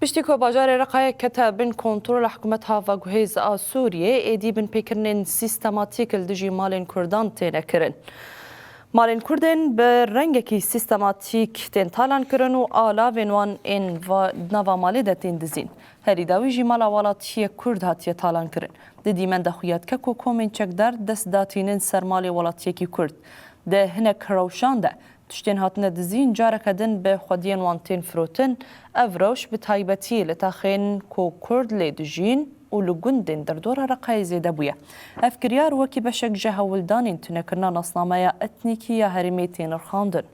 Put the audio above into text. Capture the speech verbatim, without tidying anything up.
Piştî ku bajarê Reqayê kete bin kontrola hikûmeta veguhêz a Sûriyê, êdî binpêkirinên sîstematîk li dijî malên Kurdan têne kirin. Malên Kurdên bi rengekî sîstematîk tên talan kirin û alavên wan ên va-, di nava malê de tên dizîn. Herî dawî jî mala welatiyê Kurd hatiye talan kirin. Di dîmenda xwe ya dike ku komên çekdar dest datînin ser malê welatiyekî Kurd. Di hinek rewşan de tiştên hatine dizîn careke din bi xwediyên wan tên firotin. Ev rewş bi taybetî li taxên ku Kurd lê dijîn û li gundên derdora Reqayê zêde bûye. Ev kiryar wekî beşek ji hewldanên tunekirina nasnameya etnîkî ya herêmê tê nirxandin.